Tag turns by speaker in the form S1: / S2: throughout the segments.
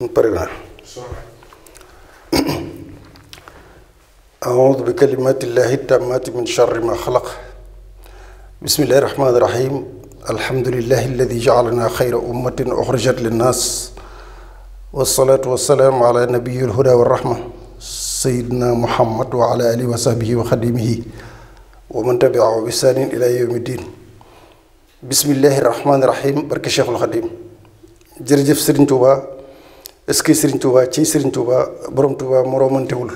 S1: برنا أعوذ بكلمات الله التامات من شر ما خلق بسم الله الرحمن الرحيم الحمد لله الذي جعلنا خير أمة أخرجت للناس والصلاة والسلام على نبي الهدى والرحمة سيدنا محمد وعلى آله وصحبه وخديمه ومن تبعه بإحسان إلى يوم الدين بسم الله الرحمن الرحيم بركة الشيخ الخديم jërëjëf Serigne Touba est-ce que Serigne Touba ci Serigne Touba borom Touba moroomantewul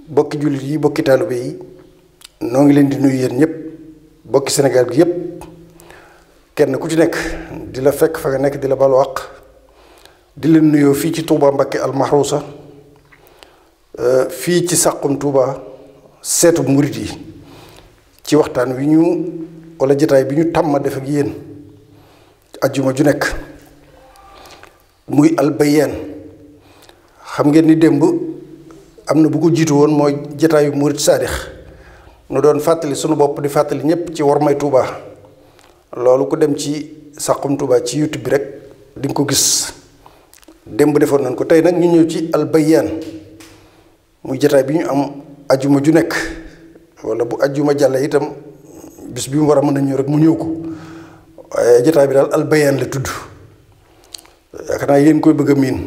S1: bokki jullit yi bokki taalibe yi noo ngi leen di nuyu yéen ñëpp bokki Sénégal gi yëpp kenn ku ci nekk di la fekk fa nga nekk di la balu àq di leen nuyoo fii ci Touba Mbacké Al Mahrousa fii ci Saxum Touba seetu murit yi ci waxtaan wi ñu wala jotaay bi ñu tàmm def ak yéen ajjuma ju nekk muy albayaan xam ngeen ni démb am na bu ko jiitu woon mooy jotaayu murit saadix nu doon fàttali sunu bopp di fàttali ñépp ci war may Touba loolu ku dem ci Saxum Touba ci YouTube bi rek di nga ko gis démb defoon nañ ko tey nag ñu ñëw ci albayaan muy jotaay bi ñu am ajjuma ju nekk wala bu ajjuma jàlle itam bis bi mu war a mën a ñëw rek mu ñëw ko waaye jotaay bi daal albayaan la tudd yaakaar naa yéen koy bëgg a miin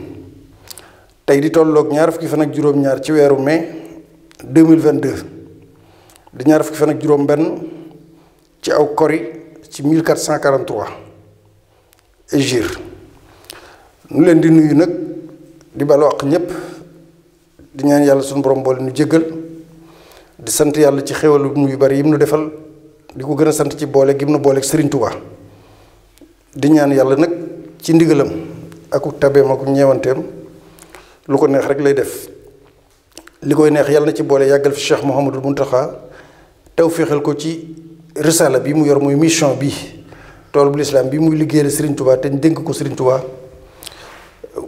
S1: tey di tolloog ñaar fukki fan ak juróom-ñaar ci weeru mai 2022 di ñaar fukki fan ak juróom-benn ci aw kori ci 1443 hégire nu leen di nuyu nag di balu àq ñépp di ñaan yàlla suñu borom boole nu jéggal di sant yàlla ci xéwalu yu bari yim nu defal di ko gën a sant ci boole gi mu nu booleeg Serigne Touba di ñaan yàlla nag ci ndigalam aku tabeem aku ñeewanteem lu ko neex rek lay def li koy neex yàlla na ci boole yàggal fi Cheikh Mouhamadul Mountakha taw féexal ko ci risala bi mu yor muy mission bi tool bu lislaam bi muy liggéeyal Serigne Touba te ñu dénk ko Serigne Touba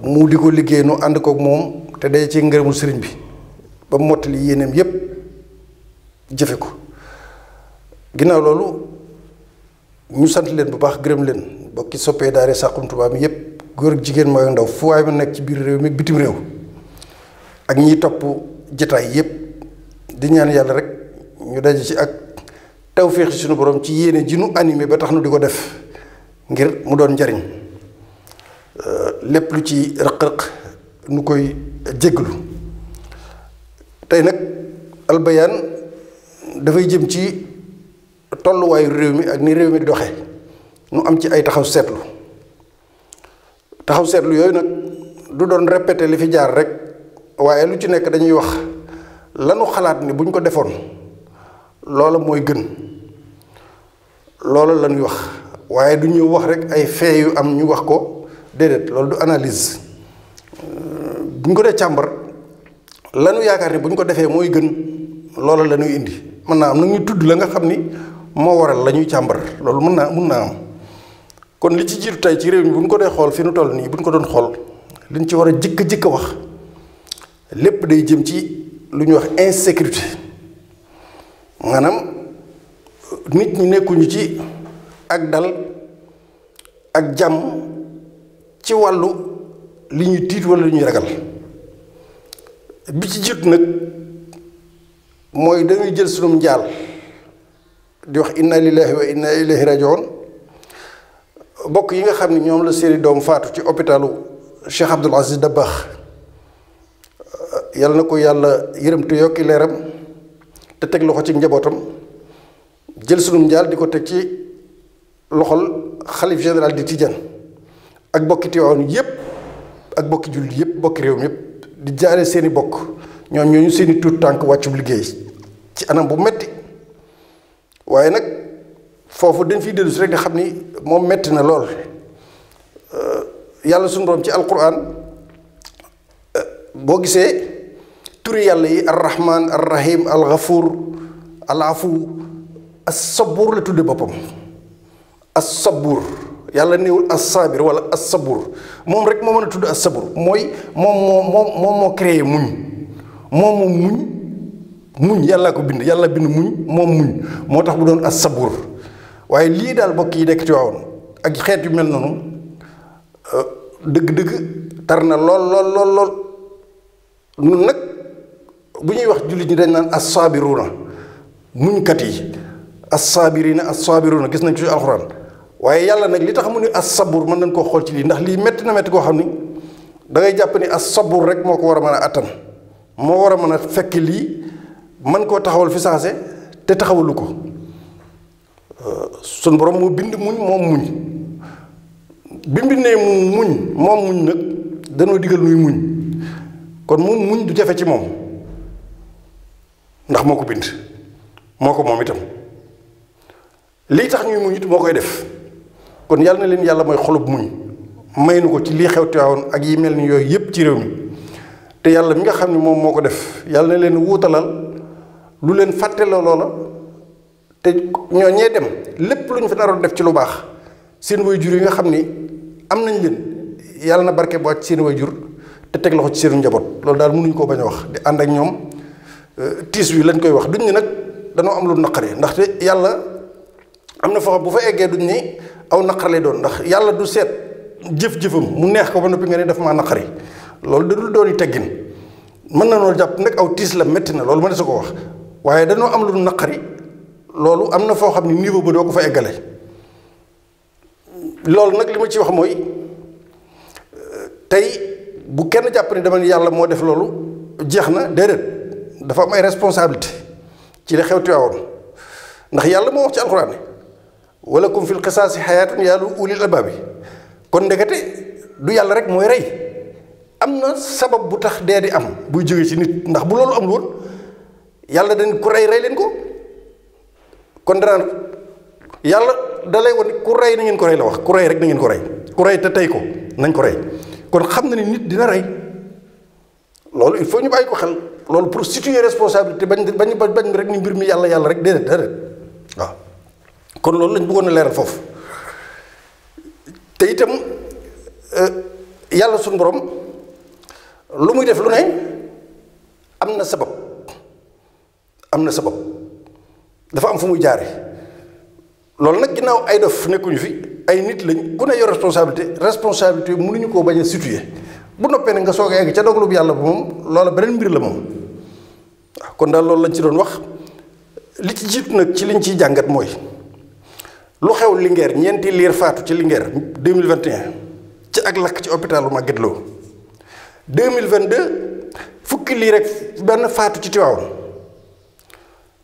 S1: mu di ko liggéey nu ànd kook moom te day ci ngërëmul Serigne bi ba mottali yéeneem yépp jëfe ko ginnaaw loolu ñu sant leen bu baax gërëm leen bokki soppee daare Saxum Touba mi yépp góor ak jigéen mooy ndaw fu waay ma nekk ci biir réew mi bitim réew ak ñiy topp jotaay yépp di ñaan yàlla rek ñu daje ci ak tawféex ci suñu borom ci yéene ji nu animé ba tax nu di ko def ngir mu doon njariñ lépp lu ci rëq-rëq nu koy jégglu tey nag albayaan dafay jëm ci tolluwaayu réew mi ak ni réew mi di doxe nu am ci ay taxaw seetlu yooyu nag du doon répété li fi jaar rek waaye lu ci nekk dañuy wax lanu xalaat ni buñ ko defoon loola mooy gën loola lañuy wax waaye du ñëw wax rek ay fee yu am ñu wax ko déedéet loolu du analyse buñ ko dee càmbar lanu yaakaar ni buñ ko defee mooy gën loola la ñuy indi mën naa am nag ñu tudd la nga xam ni moo waral la ñuy càmbar loolu mun naa am kon li ci jiitu tey ci réew mi bu ñu ko dee xool fi nu toll nii bu ñu ko doon xool liñ ci war a jëkk wax lépp day jëm ci lu ñuy wax insécurité maanaam nit ñi nekkuñu ci ak dal ak jàmm ci wàllu li ñuy tiit walla li ñuy ragal bi ci jiitu nag mooy dañuy jël sunum njaal di wax inna lillahi wa inna ilayhi rajiun bokk yi nga xam ne ñoom la seeni doom faatu ci hôpitalu Cheikh Abdoul Aziz Dabakh yàlla na ko yàlla yërëm te yokki leeram te teg loxo ci njabootam jël sunum njaal di ko teg ci loxol xalif général di Tidiane ak bokki Tiwaawan yépp ak bokki jullit yépp bokki réew mi yépp di jaare seeni bokk ñoom ñooñu seeni tuut tànk wàccub liggéey ci anam bu metti waaye nag foofu dañ fiy dellu si rek nga xam ni moom metti na lool yàlla suñu borom ci alquran boo gisee turi yàlla yi arrahman arrahim alxafuur alafu as-sabuur la tudde boppam as-sabuur yàlla néewul as-saabir wala as-sabuur moom rek moo mën a tudd as-sabuur mooy moom moo créé muñ yàllaa ko bind yàlla bind muñ moo tax bu doon as-sabuur waaye lii daal bokk yi nekk ci waawoon ak xeet yu mel noonu dëgg-dëgg tar na lool nun nag bu ñuy wax jullit ñi dañ naan as-saabiruna muñkat yi as-saabirina gis nañ ci alxuraan waaye yàlla nag li tax mu ni as-sabur mën nañ koo xool ci lii ndax lii metti na metti koo xam ni da ngay jàpp ni as-sabur rek moo ko war a mën a attan moo war a mën a fekk lii mën koo taxawal fi saase te taxawalu ko sun borom moo bind muñ moom muñ bi mu bindee moom muñ nag danoo digal nuy muñ kon moom muñ du jafe ci moom ndax moo ko bind moo ko moom itam lii tax ñuy muñ it moo koy def kon yàlla na leen yàlla mooy xolub muñ may nu ko ci lii xew Tiwaawan ak yi mel ni yooyu yépp ci réew mi te yàlla mi nga xam ne moom moo ko def yàlla na leen wuutalal lu leen fàtteloo loola te ñoo ñee dem lépp lu ñu fi naroon def ci lu baax seen waajur yi nga xam ni am nañ leen yàlla na barke bu ak seen waajur te teg loxo ci seen njaboot loolu daal mënuñu koo bañ a wax di ànd ak ñoom tiis wi lañ koy wax duñ ni nag danoo am lu naqari ndaxte yàlla am na foo xam bu fa eggee duñ ni aw naqar lay doon ndax yàlla du seet jëf-jëfam mu neex ko ba noppi nga ne daf maa naqari loolu da dul doon yi teggin mën na noo jàpp nag aw tiis la métti na loolu ma ne su ko wax waaye danoo am lu naqari loolu am na foo xam ne niveau ba doo ko fa eggale loolu nag li ma ci wax mooy tey bu kenn jàpp ne dama ne yàlla moo def loolu jeex na déedéet dafa am ay responsabilité ci li xew Tiwaawan ndax yàlla moo wax ci alxuraan ne walakum fil qisaasi xayaatun yaa ulil albaabi kon ndekete du yàlla rek mooy rey am na sabab bu tax dee di am buy jógee ci nit ndax bu loolu amul woon yàlla dañ ku rey leen ko kon danaan yàlla da lay wan ku rey na ngeen ko rey la wax ku rey rek na ngeen ko rey ku rey te tey ko nañ ko rey kon xam na ni nit dina rey loolu il faut ñu bàyyi ko xel loolu pour situer responsabilité bañ rek ni mbir mi yàlla rek déedéet waaw kon loolu lañ bëggoon a leeral foofu te itam yàlla suñu borom lu muy def lu ne am na sabab dafa am fu muy jaare loolu nag ginnaaw ay dof nekkuñu fi ay nit lañ ku ne yor responsabilité mënuñu koo bañ a situer bu noppee nag nga soog a egg ca dogalu bu yàlla ba moom loola beneen mbir la moom waaw kon daal loolu lañ ci doon wax li ci jiitu nag ci liñ ciy jàngat mooy lu xew Linguère ñeenti liir faatu ci Linguère 2021 ci ak lakk ci hôpital bu Magatte Lô 2022 fukki lii rek benn faatu ci Tiwaawan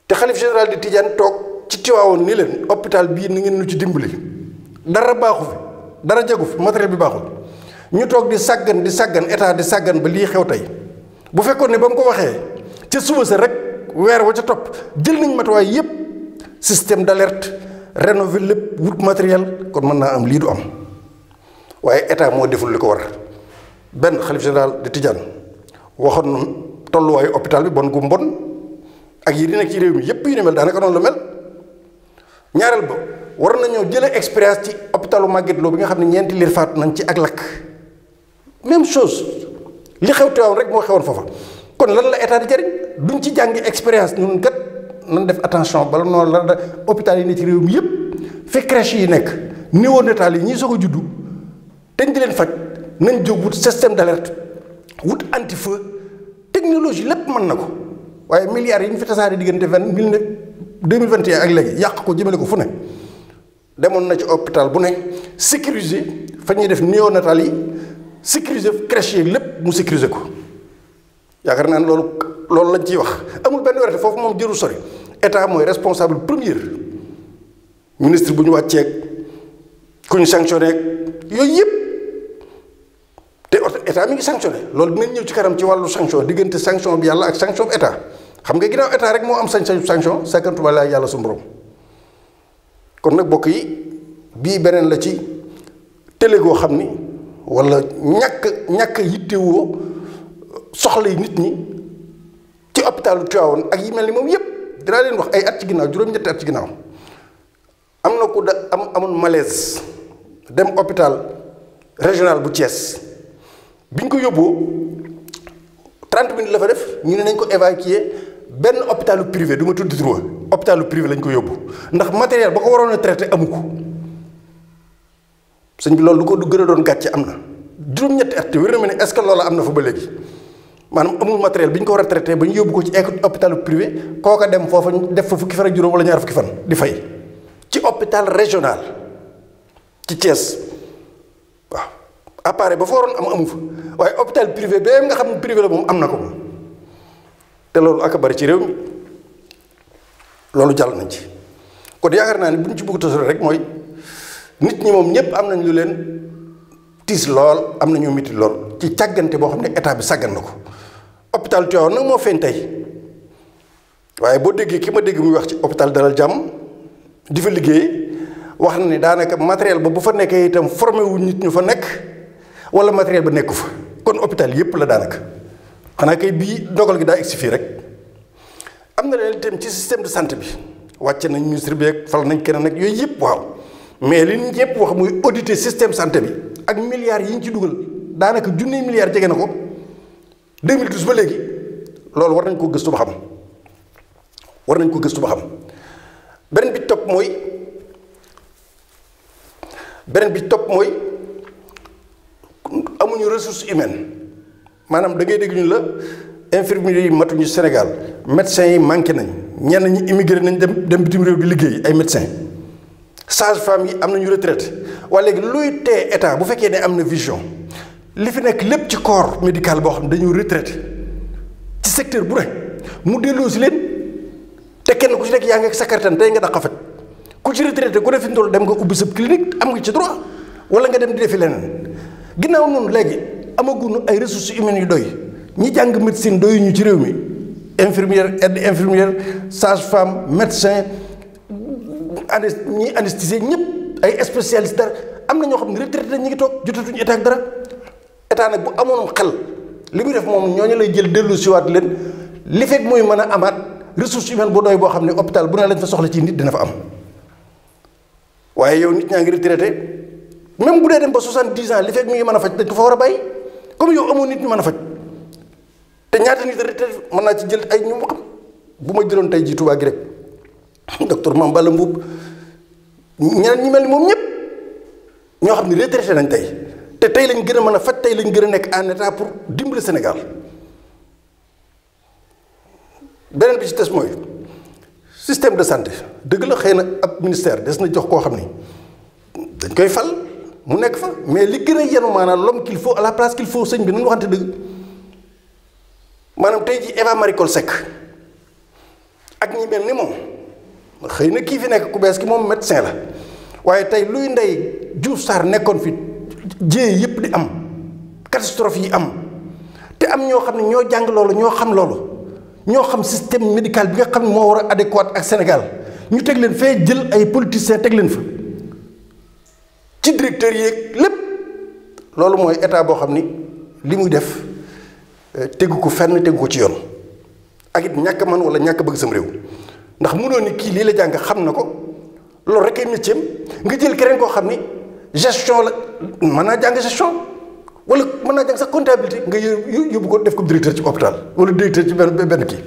S1: te xalif général di Tidiane toog ci Tiwaawan ni leen hôpital bii ni ngeen nu ci dimbali dara baaxu fi dara jagu fi matériel bi baaxul ñu toog di sàggan état di sàggan ba lii xew tey bu fekkoon ne ba mu ko waxee ca suba sa rek weer wa ca topp jël nañ matuwaay yépp système d'alerte rénover lépp wut matériel kon mën naa am lii du am waaye état moo deful li ko war benn xalif général de Tidiane waxoon na tolluwaayu hôpital bi bon gu mbon ak yi di nekk ci réew mi yépp yu ne mel daanaka noonu la mel ñaareel ba war nañoo jëlee expérience ci hôpitalu Magatte Lô bi nga xam ne ñeenti liir faatu nañ ci ak lakk même chose li xew Tiwaawan rek moo xewoon foofa kon lan la état di jariñ duñ ci jàngi expérience ñun kat nan def attention bala noonu la hôpital yi ne ci réew mi yépp fi crèche yi nekk néonatal yi ñii soog a juddu teñ di leen faj nañ jóg wut système d'alerte wut anti-feu technologie lépp mën na ko waaye milliards yi ñu fi tasaare diggante 2021 ak léegi yàq ko jëmale ko fu ne demoon na ci hôpital bu ne sécuriser fa ñuy def néonatal yi sécuriser crèche yi lépp mu sécuriser ko yaakaar naa ne loolu lañ ciy wax amul benn werante foofu moom jëru sori état mooy responsable premier ministre bu ñu wàcceeg ku ñu sanctionné yooyu yëpp te état mi ngi sanctionné loolu dinañ ñëw ci kanam ci wàllu sanction diggante sanction bi yàlla ak sanction bi état xam nga ginnaaw état rek moo am sañ-sañu sanction sakkantuma laa yàlla suñu borom kon nag bokk yi bii beneen la ci télé goo xam ni wala ñàkk yittewoo soxla yi nit ñi ci hôpitalu Tivaouane ak yi mel ni moom yépp dinaa leen wax ay at ci ginnaaw juróom-ñetti at ci ginnaaw am na ku amoon malaise dem hôpital régional bu Thiès bi ñu ko yóbboo 30 minutes la fa def ñu ne nañ ko évacuer benn hôpitalu privé du ma tudd tur hôpitalu privé lañ ko yóbbu ndax matériel ba ko waroon a traité amu ko sëñ bi loolu lu ko du gën a doon gàcce am na juróom-ñetti at te wér na ma ne est-ce que loola am na fa ba léegi maanaam amul matériel bi ñu ko war a traité ba ñu yóbbu ko ci hôpital privé kooka dem foofa def fa fukki fan ak juróom wala ñaar fukki fan di fay ci hôpital régional ci Thiès waaw appareil ba fa waroon amu fa waaye hôpital privé ba nga xam ne privé la moom am na ko moom te loolu ak a bari ci réew mi loolu jàll nañ ci kon yaakaar naa ne bu ñu ci bëgg a rek mooy nit ñi moom ñëpp am nañ lu leen tiis lool am nañu miti lool ci càggante boo xam ne état bi sàggan na ko hôpital Tivaouane nag moo feeñ tey waaye boo déggee ki ma dégg muy wax ci hôpital Dalal Jàmm di fa liggéey wax na ni daanaka matériel ba bu fa nekkee itam formé wu nit ñu fa nekk wala matériel ba nekku fa kon hôpital yépp la daanaka xanaa kay bii dogal gi daa egsi fii rek am na leen itam ci système de santé bi wàcce nañ ministre bi ak fal nañ keneen ak yooyu yëpp waaw mais li ñu yëpp wax muy auditer système santé bi ak milliards yi ñu ci dugal daanaka junniy milliards jege na ko 2012 ba léegi loolu war nañ ko gëstu ba xam beneen bi topp mooy amuñu ressource humaine maanaam da ngay dégg ñu la infirmiers yi matuñu Sénégal médecins yi manqué nañ ñenn ñi immigré nañ dem bitim réew di liggéey ay médecins sages-femmes yi am nañu retraite waaye léegi luy tee état bu fekkee ne am na vision li fi nekk lépp ci corps médical boo xam ne dañu retraité ci secteur bu ne mu delloo si leen te kenn ku ci nekk yaa ngi ak sa carte tey nga daq faj ku ci retraité ku ne fi mu toll dem nga ubbi sa clinique am nga ci droit wala nga dem di defi leneen ginnaaw noonu léegi amaguñu ay ressources humaines yu doy ñi jàng médecine doyuñu ci réew mi infirmière aide infirmière sage-femme médecin ñi anesthésie ñëpp ay spécialistes dara am na ñoo xam ne retraité ñi ngi toog jotatuñu état ak dara état nag bu amoon xel li muy def moom ñooñu lay jël dellu siwaat leen li fekk muy mën a amaat ressource humaine bu doy boo xam ne hôpital bu ne lañ fa soxla ci nit dina fa am waaye yow nit ñaa ngi retraité même bu dee dem ba 70 ans li fekk mi ngi mën a faj dañ ko fa war a bàyyi comme yow amoo nit ñu mën a faj te ñaata nit retraité mën naa ci jël ay ñu mu xam bu ma jëloon tey jii Tuubaa gi rek docteur Mame Balla Mbuub ñeneen ñi mel ni moom ñëpp ñoo xam ne retraité nañ tey te tey lañ gën a mën a faj tey lañ gën a nekk en état pour dimbali Sénégal beneen bi ci des mooy système de santé dëgg la xëy na ab ministère des na jox koo xam ni dañ koy fal mu nekk fa mais li gën a yenu maanaam l'homme qu'il faut à la place qu'il faut sëñ bi nañu waxante dëgg maanaam tey ji Eva Marie Coll Seck ak ñi mel ni moom xëy na kii fi nekk ku bees ki moom médecin la waaye tey luy ndey Diouf Sarr nekkoon fi jéey yëpp di am catastrophe yi am te am ñoo xam ne ñoo jàng loolu ñoo xam loolu ñoo xam système médical bi nga xam ne moo war a adéquat ak Sénégal ñu teg leen fee jël ay politiciens teg leen fa ci directeurs yeeg lépp loolu mooy état boo xam ni li muy def tegu ko fenn tegu ko ci yoon ak it ñàkk man wala ñàkk bëgg sam réew ndax mënoo ni kii lii la jàng xam na ko loolu rek ay métier nga jël keneen koo xam ni gestion la mën naa jàng gestion wala mën naa jàng sax comptabilité nga yóbbu ko def ko directeur ci hôpital wala directeur ci benn kii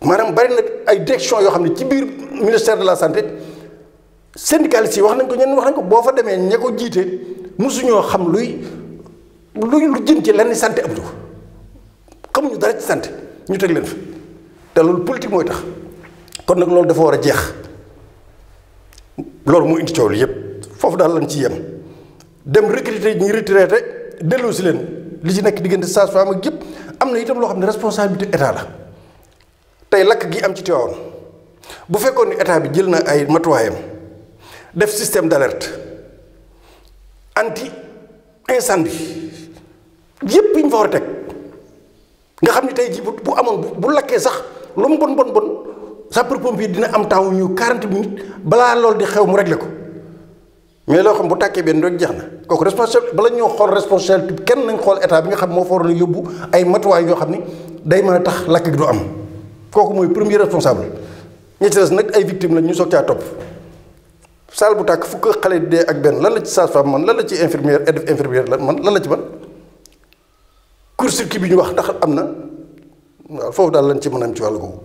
S1: maanaam bari na ay direction yoo xam ne ci biir ministère de la santé syndicalistes yi wax nañ ko ñenn wax nañ ko boo fa demee ña ko jiite mosuñoo xam lu jëm ci lenn santé am ko xamuñu dara ci santé ñu teg leen fa te loolu politique mooy tax kon nag loolu dafa war a jeex loolu moo indi coow li yépp foofu daal lañ ci yem dem recruter ñi retraité delloo si leen li ci nekk diggante sage-femme ak yëpp am na itam loo xam ne responsabilité état la tey lakk gi am ci Tivaouane bu fekkoon ni état bi jël na ay matuwaayam def système d'alerte anti incendie yépp yi ñu fa war a teg nga xam ni tey jii bu amoon bu lakkee sax lu mu bon sapeur-pompier dina am temps ñu 40 minutes balaa loolu di xew mu réglé ko mais loo xam bu tàkkee benn rek jeex na kooku responsable bala ñoo xool responsabilité kenn nañ xool état bi nga xam moo fa waroon a yóbbu ay matuwaay yoo xam ni day mën a tax lakk gi du am kooku mooy premier responsable ñi ci des nag ay victimes lañ ñu soog caa topp saal bu tàkk fukk xale dee ak benn lan la ci sage-femme man lan la ci infirmière aide infirmière lan la ci man court-circuit bi ñu wax ndax am na waaw foofu daal lañ ci mën a am ci wàllu googu